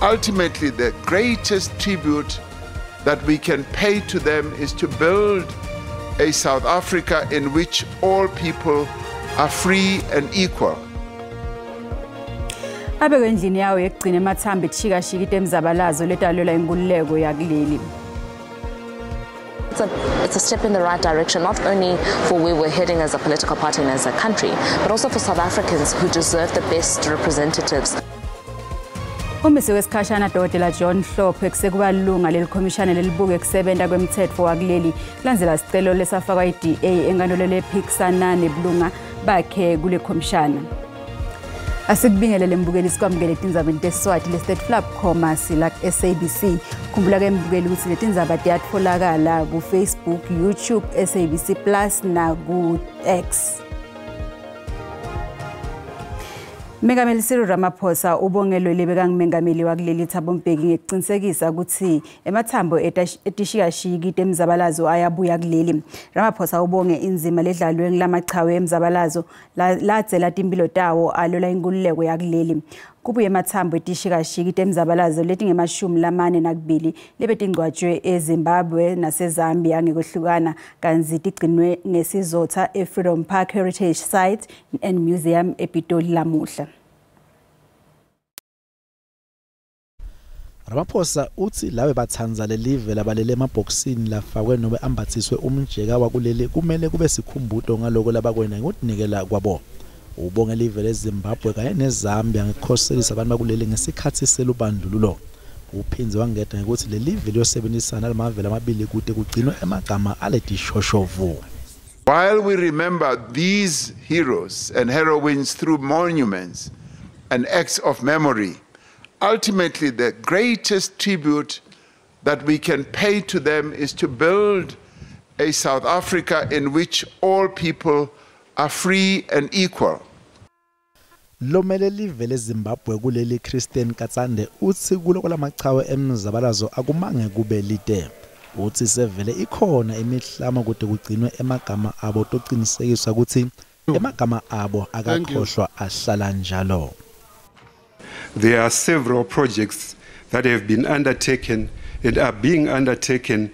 Ultimately, the greatest tribute that we can pay to them is to build a South Africa in which all people are free and equal. Abekwe endlini yawo yekugcina emathambo ethishikashika itemzabalazo letalwela inkululeko yakuleli. It's a step in the right direction, not only for where we're heading as a political party and as a country, but also for South Africans who deserve the best representatives. Umise wesikhashana Dr. John Hlophe kusekuba lilunga lelikhomishana lelibuke kusebenta kwemthetfo wakuleli kulandzela sicelo lesafakwa i-DA enkantolo lephikisana nebulunga bakhe kule khomishana. Asikubingelele mbukeli, sikwamukele tindzabeni teSiswati lesitetfula bukhoma sila ku-SABC. Khumbula-ke mbukeli ukuthi letindzaba tiyatfolakala ku-Facebook, YouTube, SABC Plus naku-X. Mengameli Cyril Ramaphosa ubongelwe lebekangumengameli wakuleli Thabo Mbeki ngekuqinisekisa ukuthi emathambo etishikashiki temzabalazo ayabuya kuleli. Ramaphosa ubonge inzima ledlalwe ngilamachawe emzabalazo ladzela timphilo tawo alwela inkululeko yakuleli. Kubuye emathambo etishikashiki temzabalazo letinge-42 lebetingcwatshwe eZimbabwe naseZambia ngekwehlukana kantsi tigcinwe ngesizotha eFreedom Park Heritage Site and Museum ePitoli lamuhla. Ramaphosa utsi labo batsandza lelive labalele emabhokisini lafakwe nobe ambatsiswe umjeka wakuleli kumele kube sikhumbuto ngaloko labakwenta ngekutinikela kwabo. Ubonge live leZimbabwe kanye neZambia ngekukhoselisa abantu bakuleli ngesikhatsi selubandlululo. Uphindze wangeta ngekutsi lelive liyosebenzisana nalamave lamabili kute kugcinwe emagama aletishoshovu. While we remember these heroes and heroines through monuments and acts of memory, ultimately the greatest tribute that we can pay to them is to build a South Africa in which all people are free and equal. Lomele live leZimbabwe kuleli Christian Katsande utsi kuloko lamachawe emzabalazo akumange kube lite. Utsi sevele ikhona imihlamo kute kugcinwe emagama abo tocinisekiswa kutsi emagama abo akakhohlwa ahlala njalo. There are several projects that have been undertaken and are being undertaken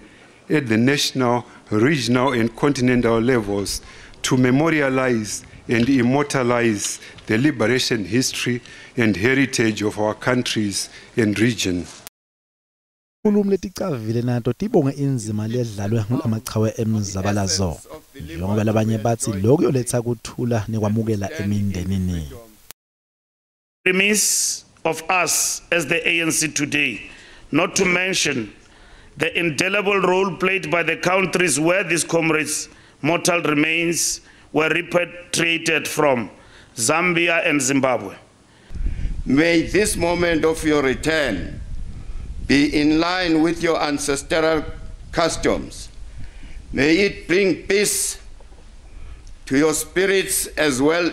at the national, regional and continental levels to memorialize and immortalize the liberation history and heritage of our countries and region. Khulumi leticavile nato tibonge inzima ledlalwe ngulamachawe emzabalazo njengoba labanye batsi lokhu kuyoletha kuthula nekwamukela emindenini. Remiss of us as the ANC today, not to mention the indelible role played by the countries where these comrades' mortal remains were repatriated from, Zambia and Zimbabwe. May this moment of your return be in line with your ancestral customs. May it bring peace to your spirits as well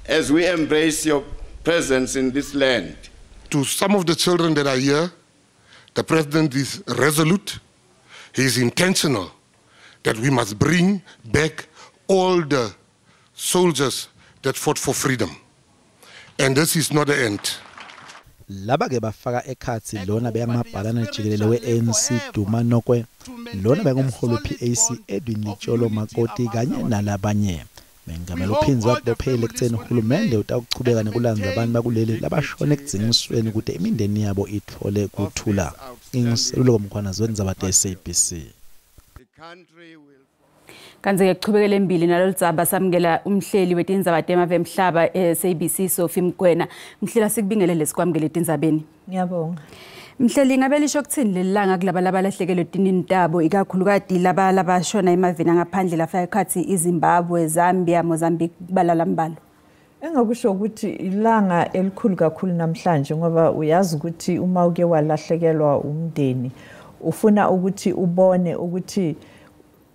as we embrace your presence in this land. To some of the children that are here, the president is resolute, he is intentional that we must bring back all the soldiers that fought for freedom. And this is not the end. Laba ke bafaka ekhatsi lona beyangamabhalane jikelele we-ANC Duma Nokwe, lona bengumholi we-PAC Edwin Licholo Makoti kanye nalabanye. Mengameli uphindze wakubophele ekutseni uhulumende utawuchubeka nekulandza abantu bakuleli labashona ekudzingisweni kute imindeni yabo itfole kuthula. Nginguseluleko Mkhwanazi wendzaba te-SABC. Kanti-ke kuchubekele embili nalolu dzaba samukela umhleli wetindzaba temave emhlaba e-SABC Sophie Mkwena. Mhlela, sikubingelele sikwamukele etindzabeni. Ngiyabonga. Mhleli, ngabe lisho kuthini leli langa kulaba labalahlekelwe tinini tabo ikakhulukati laba labashona emaveni angaphandle lafaka ekhatsi iZimbabwe, Zambia, Mozambique kubala lambalwa? Engakusho ukuthi ilanga elikhulu kakhulu namhlanje ngoba uyazi ukuthi uma uke walahlekelwa umndeni ufuna ukuthi ubone ukuthi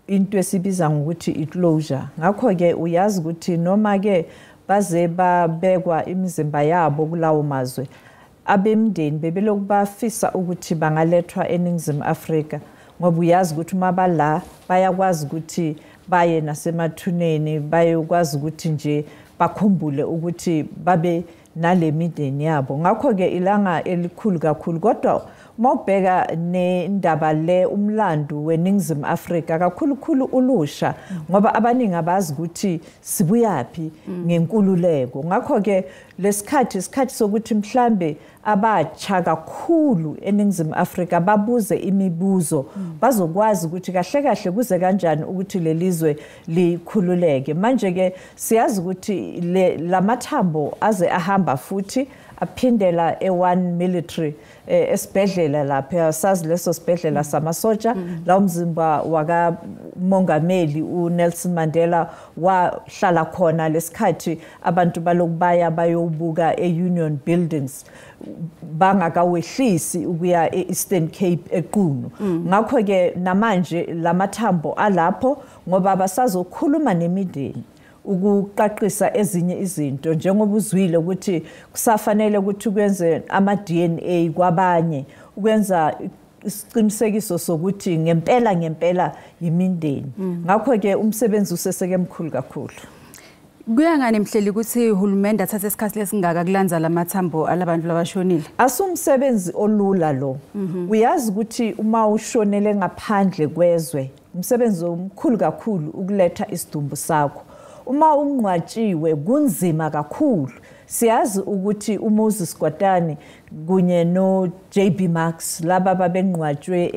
into esibiza ngokuthi i-closure. Ngakho-ke uyazi ukuthi noma-ke baze babekwa imizimba yabo kulawo mazwe, abemndeni bebelokhu bafisa ukuthi bangalethwa eNingizimu Afrika ngoba uyazi ukuthi uma bala bayakwazi ukuthi baye nasemathuneni, bayokwazi ukuthi nje bakhumbule ukuthi babe nale mindeni yabo. Ngakho-ke ilanga elikhulu kakhulu, kodwa uma ubheka nendaba le umlando weNingizimu Afrika kakhulukhulu ulusha, ngoba abaningi abazi ukuthi sibuyaphi ngenkululeko. Ngakho-ke lesikhathi isikhathi sokuthi mhlambe abatsha kakhulu eNingizimu Afrika babuze imibuzo, bazokwazi ukuthi kahle kahle kuze kanjani ukuthi lelizwe likhululeke. Manje-ke siyazi ukuthi lamathambo aze ahamba futhi aphindela e-One Military esibhedlela lapha, sazi leso sibhedlela samasotsha la umzimba wakamongameli uNelson Mandela wahlala khona lesikhathi abantu balokubaya bayobuka e-Union Buildings bangakawehlisi ukuya e-Eastern Cape eQunu. Ngakho-ke namanje lamathambo alapho ngoba basazokhuluma nemindeni ukuqaqisa ezinye izinto, njengoba uzwile ukuthi kusafanele ukuthi kwenze ama-DNA kwabanye ukwenza isiqinisekiso sokuthi ngempela ngempela yimindeni. Ngakho-ke umsebenzi useseke mkhulu kakhulu. Kuya ngani mhleli ukuthi uhulumende athathe isikhathi lesingaka kulanza lamathambo alabantu labashonile? Asumsebenzi olula lo. Uyazi ukuthi uma ushonele ngaphandle kwezwe, umsebenzi omkhulu kakhulu ukuletha isidumbu sakho. Uma ungcwatshiwe kunzima kakhulu. Siyazi ukuthi uMoses Kotane kunye no-JB Marks laba babengcwatshwe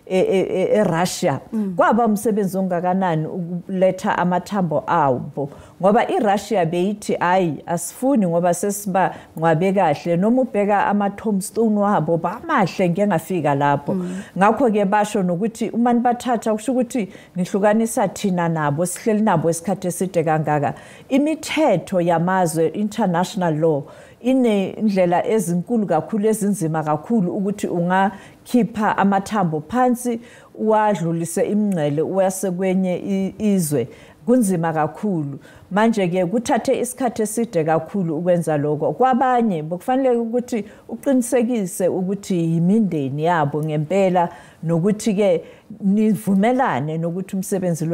eRussia, kwaba umsebenzi ongakanani ukuletha amathambo abo, ngoba iRussia beyithi hayi asifuni ngoba sesiba ngcwabe kahle, noma ubheka ama-tombstone wabo bamahle ngengafika lapho. Ngakho-ke basho nokuthi uma nibathatha kusho ukuthi nihlukanisa thina nabo, sihleli nabo isikhathi eside kangaka. Imithetho yamazwe, international law, inendlela ezinkulu kakhulu ezinzima kakhulu ukuthi ungakhipha amathambo phansi uwadlulise imingcele uwase kwenye izwe, kunzima kakhulu. Manje-ke kuthathe isikhathi eside kakhulu ukwenza lokho. Kwabanye bekufanele ukuthi uqinisekise ukuthi yimindeni yabo ngempela, nokuthi-ke nivumelane nokuthi umsebenzi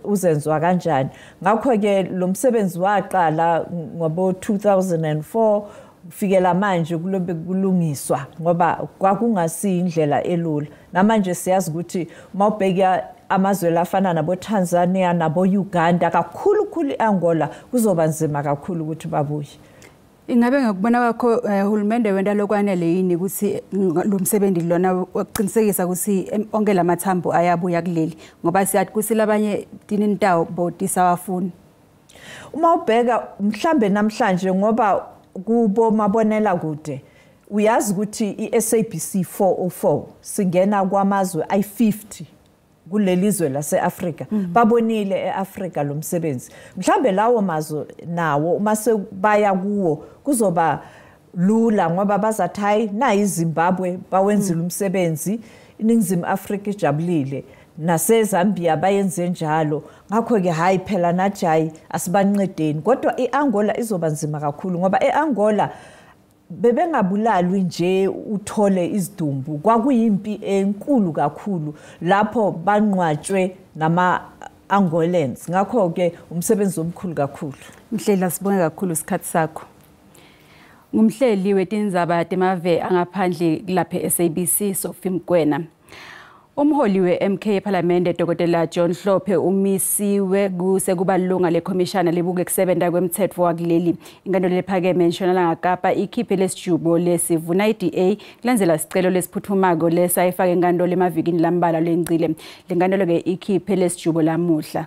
uzenziwa kanjani. Ngakho-ke lo msebenzi waqala ngabo-2004 kufikela manje kulobe kulungiswa, ngoba kwakungasiyo indlela elula. Namanje siyazi ukuthi uma ubheka amazwe lafana nabo-Tanzania nabo-Uganda, kakhulukhulu i-Angola, kuzoba nzima kakhulu ukuthi babuye. Ingabe ngokubona kwakho uhulumende wenta lokwanele yini ukuthi lo msebenzi lona wokuqinisekisa ukuthi onke lamathambo ayabuya kuleli, ngoba siyathi kuthi labanye tinintawo botisawafuni? Uma ubheka mhlambe namhlanje ngoba kubo mabonela kude, uyazi ukuthi i-SABC 404 singena kwamazwe ayi-50 kulelizwe lase-Afrika. Babonile e-Afrika lo msebenzi. Mhlambe lawo mazwe nawo uma sebaya kuwo kuzoba lula, ngoba bazathi hayi nayi iZimbabwe bawenzile umsebenzi, iNingizimu Afrika ijabulile, naseZambia bayenze njalo. Ngakho-ke hayi phela nathi hayi asibancedeni. Kodwa i-Angola izoba nzima kakhulu, ngoba e-Angola bebengabulalwi nje uthole izidumbu, kwakuyimpi enkulu kakhulu lapho banqwatshwe nama-Angolans. Ngakho-ke umsebenzi omkhulu kakhulu. Mhleli, asibonge kakhulu isikhathi sakho. Ngumhleli wetindzaba temave angaphandle kulapha SABC Sophie Mkwena. Umholi we-MK ePhalamende Dr. John Hlophe umisiwe kusekuba lilunga lekhomishana libuke kusebenta kwemthetho wakuleli. Inkantolo lephakeme eNtshonalanga Kapa ikhiphe lesijubo lesivuna i-DA kulandzela sicelo lesiphuthumako lesayifaka enkantolo emavikini lambalwa lengcile. Le nkantolo-ke ikhiphe lesijubo lamuhla.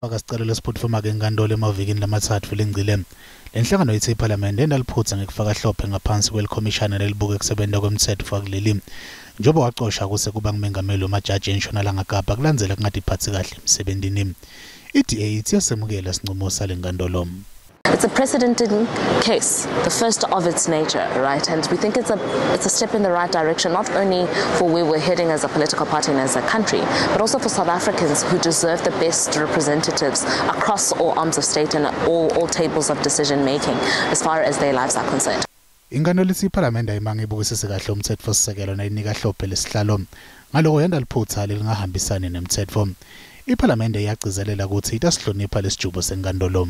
Faka sicelo lesiphutfuma-ke enkantolo emavikini lamathathu lengcile. Le nhlangano ithe iphalamende endaliphutha ngekufaka Hlophe ngaphansi kwelikhomishana lelibuke kusebenta kwemthetho wakuleli. Njengoba wacosha kuse kuba ngumengameli wemajaji eNtshonalanga Kapa kulandzela kungatiphatsi kahle emsebentini. I-DA ithi yasemukela sincumo sale nkantolo. It's a precedented case, the first of its nature, right? And we think it's a step in the right direction, not only for where we're heading as a political party and as a country, but also for South Africans who deserve the best representatives across all arms of state and all tables of decision making as far as their lives are concerned. Inkantolo ithi iphalamende ayimange ibukisise kahle umthetfosisekelo nayinika Hlophe lesihlalo. Ngaloko yenda liphutha lelingahambisani nemthetfo. Iphalamende iyagcizelela kutsi itasihlonipha lesijubo senkantolo.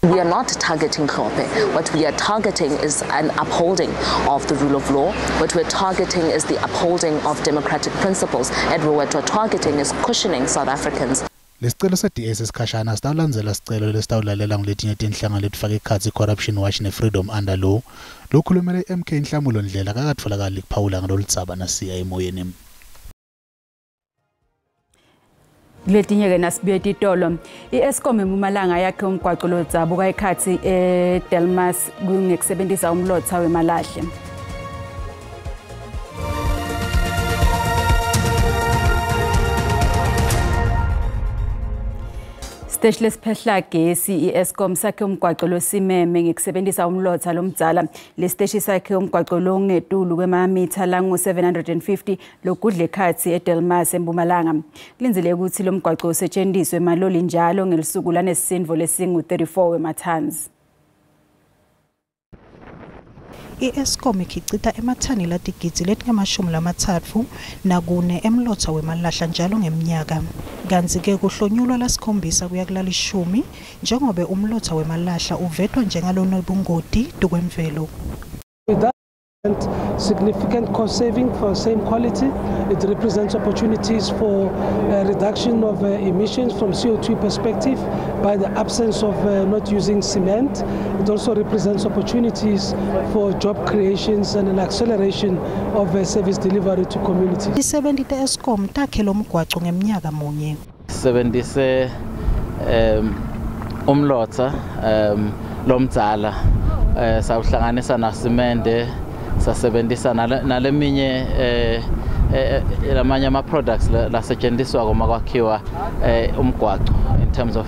We are not targeting Hlophe. What we are targeting is an upholding of the rule of law. What we're targeting is the upholding of democratic principles. And what we're targeting is cushioning South Africans. Lesicelo se-DA sesikhashana sitawulandzela sicelo lesitawulalela nguletinye tinhlangano letifaka ekhatsi i-Corruption Watch ne-Freedom Under Law. Lokhulumela i-MK Nhlamulo Ndlela akakatfolakali kuphawula ngaloludzaba nasiya emoyeni. Kuletinye-ke nasibuye titolo i-Eskom eMpumalanga yakhe umgwaco lodzabuka ekhatsi eDelmas ngekusebentisa umlotsa wemalahle. Siteshi lesiphehla gesi i-Eskom sakhe umgwaco losimeme ngekusebentisa umlotsa lomdzala. Lesiteshi sakhe umgwaco longetulu kwemamitha langu-750 lokudla ekhatsi eDelmas eMpumalanga. Kulindzele kutsi lo mgwaco usetjentiswe emaloli njalo ngelisuku lanesisindvo lesingu-34 wemathani. I-Eskom ikhicita emathani latigidzi letingamashumi-34 emlotsa wemalahla njalo ngemnyaka. Kantsi-ke kuhlonyulwa lasikhombisa kuya kulalishumi njengobe umlotsa wemalahla uvetwa njengalonobungoti tukwemvelo. Significant cost saving for same quality. It represents opportunities for reduction of emissions from CO2 perspective by the absence of not using cement. It also represents opportunities for job creations and an acceleration of service delivery to communities. Isebenti te-Eskom takhe lomgwaco ngemnyaka munye. Sisebentise umlotsa lomdzala sawuhlanganisa nasimende sasebenzisa naleminye lamanye ama products lasetshenziswa uma kwakhiwa umgwaco in terms of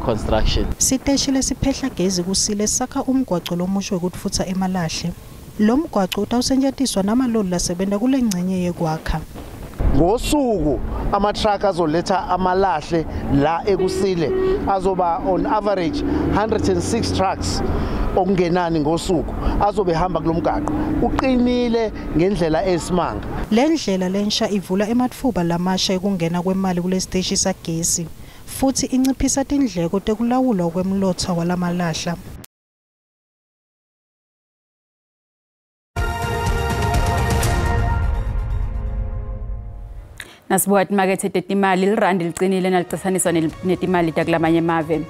construction. Siteshi lesiphehla gezi kusile sakha umgwaco lomusho wekutfutsa emalahle. Lo mgwaco utawusetjentiswa namaloli lasebenta kule ngcenye yekwakha. Ngosuku ama-truck azoletha amalahle la ekusile azoba on average 106 trucks okungenani ngosuku azobe hamba kulomgaqo uqinile ngendlela esimanga. Le ndlela lensha ivula ematfuba lamasha ekungena kwemali kulesiteshi sagesi futhi inciphisa tindleko tekulawulwa kwemlotsa walamalahla. Nasibuka timakethe tetimali lirandi licinile nalicasaniswa netimali takulamanye emave.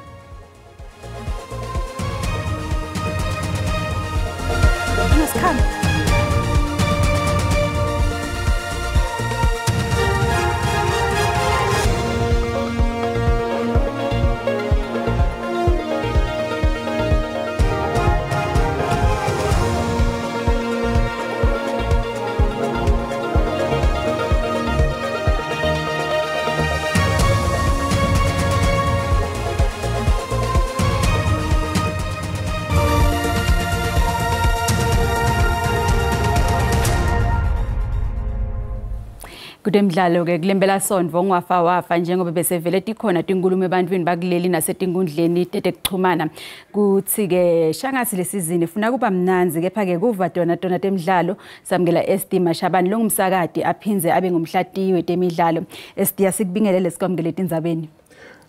Kutemidlalo ke kulembela sondvo ngwafa wafa njengoba besevele tikhona tinkulumo ebantwini bakuleli nasetinkundleni tetekuchumana kutsi ke shangatsi lesizini ifuna kuba mnandzi kepha ke kuva tona temidlalo. Samukela SD Mashabane longumsakati aphindze abe ngumhlatiyi wetemidlalo. SD asikubingelele sikwamukele etindzabeni.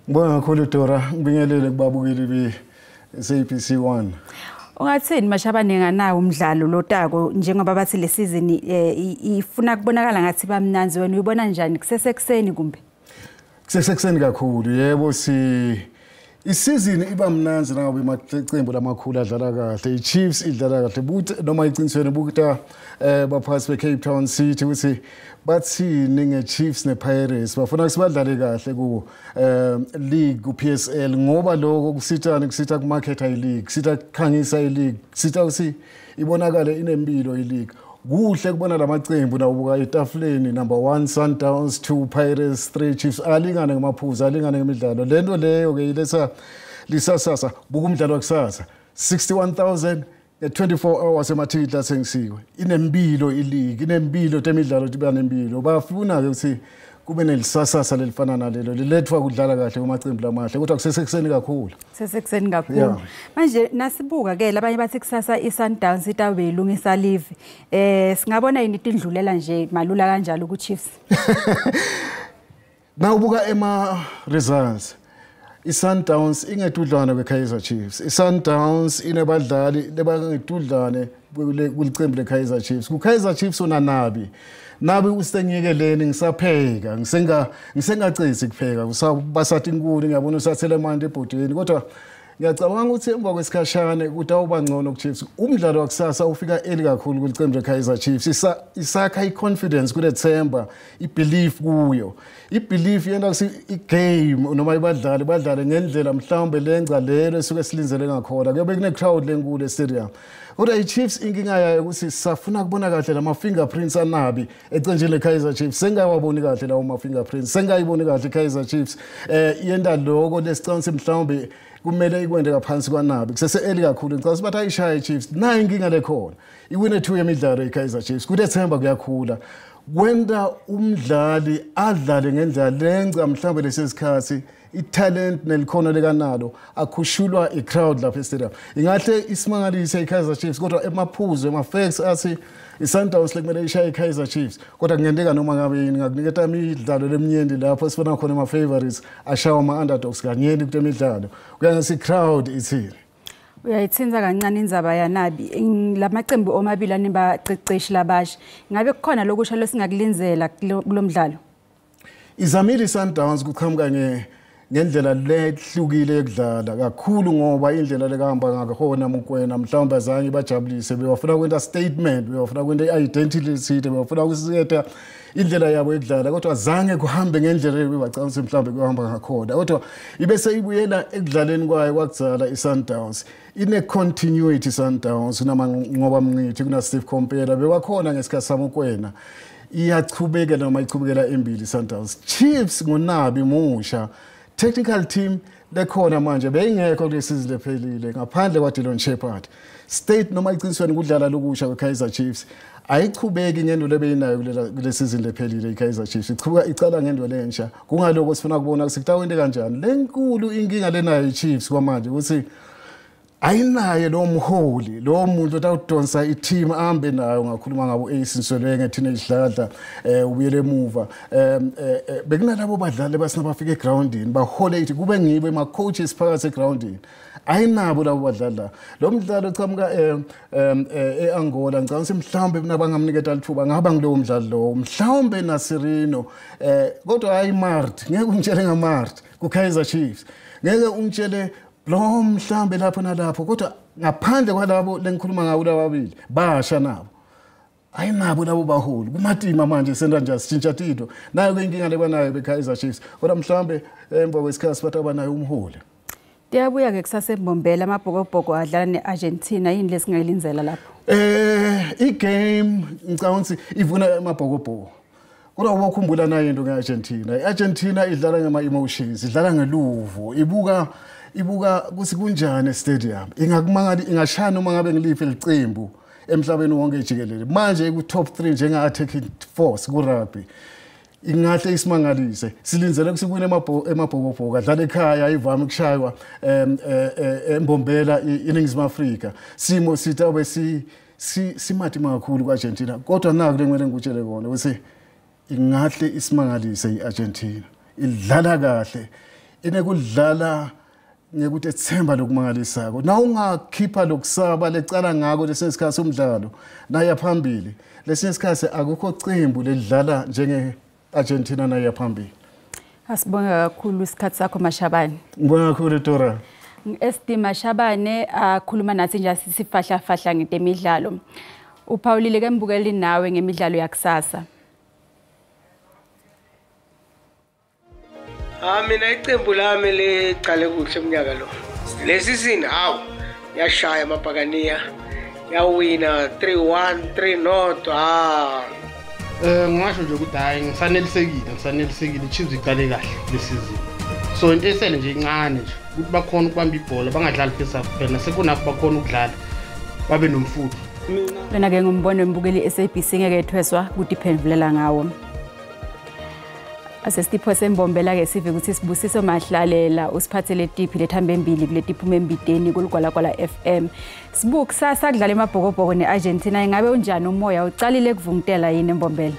Ngibonga kakhulu Dora, ngibingelele kubabukeli be SABC 1. Ungathini Mashabane nganawo umdlalo lotako njengoba bathi le season ifuna kubonakala ngathi bamnanzi, wena uyibona njani kusesekuseni kumbe? Kusesekuseni kakhulu yebo, si isizini iba mnanzi nangabe amaqembu lamakhulu adlala kahle. I-Chiefs idlala kahle buthi noma iqinisweni bukuta baphasi be-Cape Town City ukuthi bathini nge-Chiefs ne-Pirates bafuna ukuthi badlale kahle ku league ku-PSL ngoba lokho kusithani kusitha kumaketha i-league, kusitha kukhangisa i-league, kusitha ukuthi ibonakale inempilo i-league. Kuhle kubona lamaqembu nawubuka etafuleni number 1 Sundowns, 2 Pirates, 3 Chiefs alingane ngamaphuzu, alingane ngemidlalo. Lento leyo ke iletha Lisasasa buka umdlalo wakusasa 61,000 24 hours emathikithi athengisiwe. Inempilo iligi, inempilo temidlalo tiba nempilo. Bafuna ke ukuthi kube nelisasasa lelifana nalelo lilethwa kudlala kahle kumacembu lamahle, kodwa kusesekuseni kakhulu. Sesekuseni kakhulu. Manje nasibuka ke labanye bathi kusasa iSundowns itawube ilungisa live. Singabona yini indlulela nje malula kanjalo ku Chiefs? Nawubuka ema results iSundowns ingedudlana kweKaizer Chiefs. iSundowns inabadlali lebangedudlane kulicembu leKaizer Chiefs. KuKaizer Chiefs unanabi. Nabi usengiyekeleni ngisapheka, ngisengacisi kupheka, usabasathi inkulu ngiyabona usathele manje ebhodweni, kodwa ngiyacabanga ukuthi emva kwesikhashane kutawuba ngcono kuChiefs. Umdlalo wakusasa ufika early kakhulu kulicembu leKaizer Chiefs. Isakha iconfidence kulethemba, ibelief kuyo. Ibelief yenda ukuthi igame noma ibadlali badlale ngendlela mhlawumbe lengca lelo esuke silinzele ngakhona. Kuyobe kune crowd lenkulu estadium. Kodwa iChiefs inkinga yayo ukuthi safuna kubona kahle lama fingerprints anabi ecenjini leKaizer Chiefs. Sengawaboni kahle lawo ma fingerprints, sengayiboni kahle iKaizer Chiefs. Yenda lokho lesicansi mhlawumbe kumele ikwende ngaphansi kwanabi. Kusese early kakhulu ngicabanga bathi ayishaya iChiefs. Nayi inkinga lekhona. Iwine 2 yemidlalo iKaizer Chiefs. Kulethemba kuyakhula. Kwenda umdlali adlale ngendlela lengca mhlawumbe lesesikhathi italent nelikhono lekanalo akhushulwa icrowd lapha estadium. Ingahle isimangalise iKaizer Chiefs, kodwa emaphuzu ema-facts athi iSundowns lekumele ishaye iKaizer Chiefs, kodwa kungenteka noma ngabe yini. Ngakuniketa imidlalo lemnyenti lapho sifuna khona ama-favorites ashawa ama-underdogs kanyeni kule midlalo. Kuya ngesi crowd ithini. Uyayithinza kancane indzaba yaNabi. Lamacembu omabili anibaqeqeshi labasha, ngabe kukhona lokusha lesingakulindzela kulomdlalo? Izamile iSundowns kuqhamuka ngendlela lehlukile yokudlala kakhulu, ngoba indlela lekahamba ngakhona Mokwena mhlawumbe azange bajabulise. Bebafuna kwenta statement, bebafuna kwenta i-identity ethile, bebafuna ukusetha indlela yabo yokudlala, kodwa azange kuhambe ngendlela ebebacabanga mhlawumbe kuhamba ngakhona. Kodwa ibe seyibuyela ekudlaleni kwayo kwakudzala iSundowns. Ine continuity Sundowns ngoba Mnqithi kuna Steve Kompela bebakhona ngesikhathi saMokwena. Iyachubeka noma ichubekela embili Sundowns. Chiefs ngoNabi musha technical team lekhona manje beyingekho kulesizini lephelile ngaphandle kwaDillon Sheppard. State noma iqinisweni kudlala lokusha kweKaizer Chiefs ayichubeki ngento lebeyinayo kulesizini lephelile. iKaizer Chiefs ichubuka icala ngento lensha. Kungaloko sifuna kubona ukuthi kutawente kanjani. Lenkulu inkinga lenayo iChiefs kwamanje ukuthi ayinaye lo mholi, lo muntu otawudonsa i-team ahambe nayo. Ngakhuluma ngabo Ace Nsolenge, Teenage Dladla, ubuyele emuva. Bekunalabo badlali basina bafika egroundini bahole ithi kube ngibo ema coaches phakathi egroundini. Ayinabo labo badlali la. Lo mdlalo ochamuka eAngola ngicabanga ukuthi mhlawumbe nabangamniketa lithuba ngaba ngilowo mdlali lowo, mhlawumbe Nasirino, kodwa hayi Mart. Ngeke ungitshele ngaMart kuKaizer Chiefs, ngeke ungitshele lo mhlambe lapho nalapho, kodwa ngaphandle kwalabo lengikhuluma ngabo lababili basha nabo ayinabo labo baholi kumatima manje senta nje sitshintsha tito. Nayo ke inkinga lebanayo beKaizer Chiefs, kodwa mhlambe emva kwesikhathi bathi abanayo umholi. Tiyabuya ke kusasa eMbombela, amabhokobhoko adlala neArgentina, yini lesingayilindzela lapho? Igame ngicabanga ukuthi ivuna amabhokobhoko. Kodwa ubokhumbula nayo into ngeArgentina. IArgentina idlala ngama emotions, idlala ngeluvo, ibuka ukuthi kunjani estadium. Ingakumangali ingashaya noma ngabe ngiliphi licembu emhlabeni wonke jikelele. Manje ku top 3 njenga attacking force ku rugby. Ingahle isimangalise. Silindzele ukuthi kuwine emabhokobhoko adlala ekhaya, ivame ukushaywa eMbombela iNingizimu Afrika. Simo sitawube simatima kakhulu kuArgentina. Kodwa naku lengimele ngikutshele kona ukuthi ingahle isimangalise iArgentina. Idlala kahle, inekudlala ngekuthi ethemba lokumangalisako. Na ungakhipha lokusaba lecala ngako lesikhathi somdlalo naya phambili. Lesinye isikhathi akukho cembu ledlala njenge Argentina naya phambili. Asibonga kakhulu isikhathi sakho Mashabane. Ngibonga kakhulu Dora. SD Mashabane akhuluma nathi nje sifahla fahla ngetemidlalo. Uphawulile ke mbukeli nawe ngemidlalo yakusasa. Mina icembu lami liqale kuhle umnyaka lo. Le season hawu yashaya amabhakaniya yawina 3-1 3-0. Ngingasho nje ukuthi hayi ngisanelisekile, iChiefs iqale kahle le season. So into esele nje incane nje ukuthi bakhona ukubamba ibhola, bangadlali first half kuphela, nasekunapho bakhona ukudlala babe nomfutho. Lona-ke ngumbono wembukeli SABC ngeke ethweswa kutiphendvulela ngawo. Asesipho sembombela-ke sive ukuthi Sibusiso Mahlalela usiphathele tiphi lethambe embili kuletiphume embideni kuligwalagwala FM. Sibu kusasa kudlala emabhokobhoko ne-Argentina, ingabe unjani umoya ucalile kuvungutela yini embombela?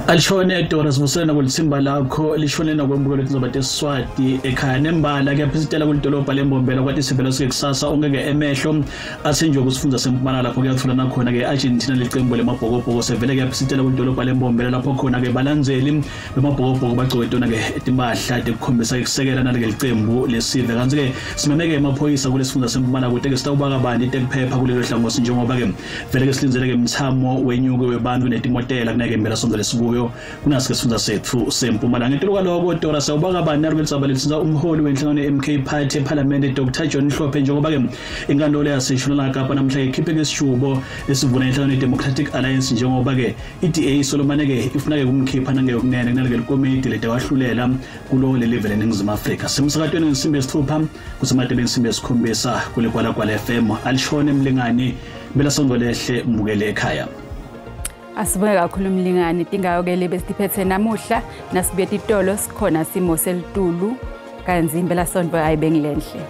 Alishone Dora, sivusele kulithimba lakho lishone nakwembukelo tindzaba tesiswati ekhaya nembala kuyaphithitela kulidolobha lembombela kwathi sivela suke kusasa onke-ke emehlo athenjwe kusifundza sempumalanga lapho kuyathola nakhona-ke Argentina licembu lemabhokobhoko sevele kuyaphithitela kulidolobha lembombela lapho khona-ke balandzeli bemabhokobhoko bagcoke tona-ke timpahla tekukhombisa kusekela naleke licembu lesive. Kantsi-ke simemeke emaphoyisa kulesifundza sempumalanga kute-ke sitawubaka banti tekuphepha kulelo hlangothi njengoba-ke vele-ke silindzele-ke mthamo wenyuke webantu netimotela kuneke impela sonke lesikuyo kunasike sifundza sethu sempumalanga. Ngetulu kwaloko Dora sawubaka bani narukelitsaba letsinza umholi wenhlangano ye-MK Party ephalamende Dr John Hlophe njengoba-ke inkantolo yaseshonalanga Kapa namhla ikhiphe-ke isishubo esivuna inhlangano ye-Democratic Alliance njengoba-ke i-DA solomane-ke ifuna-ke kumkhipha nangeyokunene kunaleke likomidi letawahlulela kulo leli vele eNingizimu Afrika. Semsakatweni ngensimbi yesithupha kusemadebeni insimbi yesikhombisa kuligwalagwala FM. Alishone mlingani bela songo lehle mbukele ekhaya. Asibonge kakhulu mlingani, tingayo-ke le besiphethe namuhla nasibuye titolo sikhona simo selitulu kanzi impela sonto ayibengilenhle.